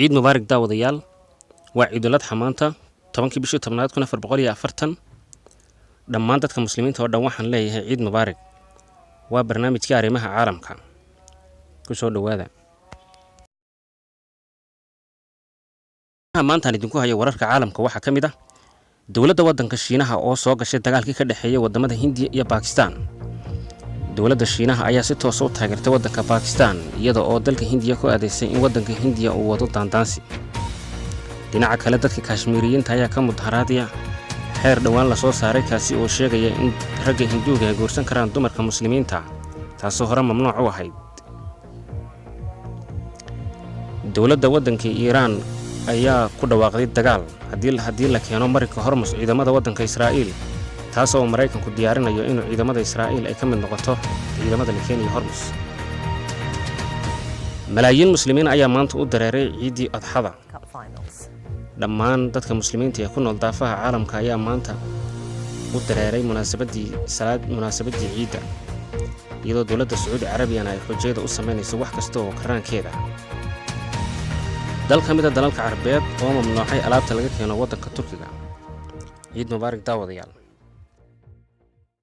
Ciid mubaarak, daawadayaal. Waa Ciiduladxa maanta, 10-kii bishii 10aad 1440. Dhammaan dadka Muslimiinta oo dhan waxaan leeyahay ciid mubaarak. Waa barnaamijkii arrimaha caalamka, kusoo dhowaada. Maantaan idinku haya wararka caalamka waxaa ka mid ah dowladda waddanka Shiinaha oo soo gashay dagaalkii ka dhexeeya wadamada Hindiya iyo Bakistan. Dowladda Shiinaha ayaa si toosa u taageertay waddanka Bakistan, iyada oo dalka Hindiya ku adeysay in waddanka Hindiya uu wado daandaansi. Dhinaca kale, dadka Kashmiiriyiinta ayaa ka mudaharaadaya xeer dhowaan lasoo saaray, kaasi oo sheegaya in ragga Hinduuga ay guursan karaan dumarka Muslimiinta, taasoo hore mamnuuc u ahayd. Dowladda waddanka Iiraan ayaa ku dhawaaqday dagaal haddii la keeno marinka Hormus ciidamada waddanka Israa'iil, taas oo Maraykanku diyaarinayo inuu ciidamada Israa'iil ay ka mid noqoto ciidamada la keenayo Hormus. Malaayiin Muslimiin ayaa maanta u dareeray ciiddii Adxada. Cup finals. Dhammaan dadka Muslimiinta ee ku nool daafaha caalamka ayaa maanta u dareeray munaasabadii salaad, munaasabaddii ciidda, iyadoo dowladda Sacuudi Carabiyana ay xujayada u samaynayso wax kasta oo karaankeeda. Dal ka mid a dalalka Carabeed oo mamnuucay alaabta laga keeno waddanka Turkiga. Ciid mubaarak, daawadayaal.